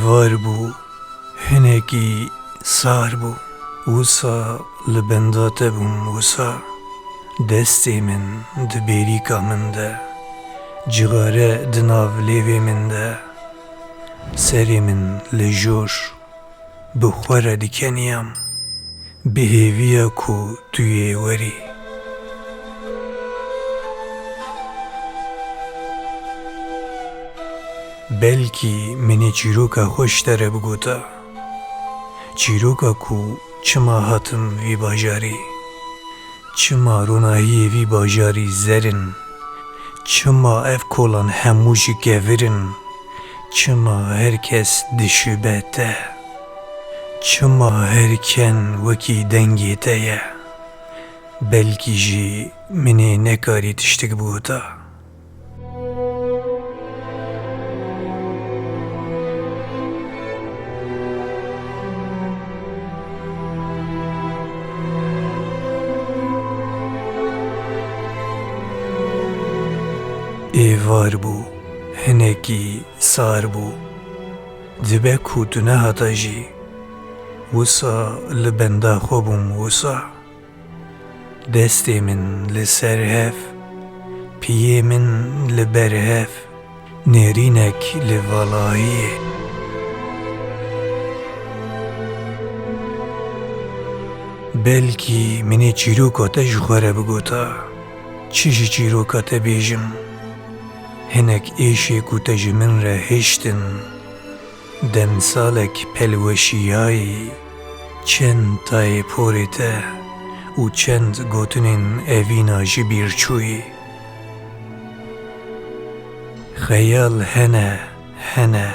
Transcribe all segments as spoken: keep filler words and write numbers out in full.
Var bû, hinekî sar bû. Wisa li benda te bûm, wisa. Destê min di bêrîka min de, cixare di nav lêvê min de, serê min li jor. Bi xwe re dikeniyam, bi hêviya ku tu yê werî. Belkî min ê çîroka xwe ji te re bigota. Çîroka ku çima hatim vî bajarî. Çima ronahiyê vî bajarî zer in? Çima ev kolan hemû ji kevir in? Çima her kes dişibe te? Çima her ken wekî dengê te ye? Belkî jî min ê nekarî tiştik bigota. Êvar bû, hinekî sar bû. Dibe ku tu nehata jî, wisa li benda xwe bûm wisa. Destê min li ser hev, piyê min li ber hev, nêrînek li valayiyê. Belkî min ê çîroka te ji xwe re bigota. Çi ji çîroka te bêjim? Hinek êşê ku te ji min re hiştin. Demsalek pelweşiyayî, çend tayê porê te û çend gotinên evîna ji bîr çûyî. Xeyal hene, hene.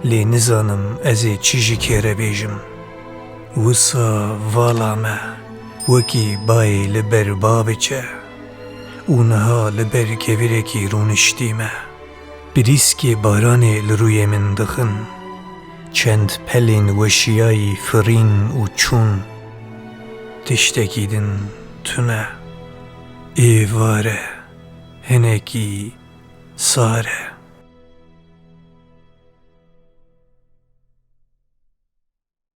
Lê nizanim ez ê çi ji kê re bêjim. Wisa vala me wekî bayê li ber ba biçe û niha li ber kevirekî rûniştî me. Pirîskê baranê li rûyê min dixin. Çend pelên weşiyayî firîn û çûn. Tiştekî din tune. Êvar e, hinekî sar e.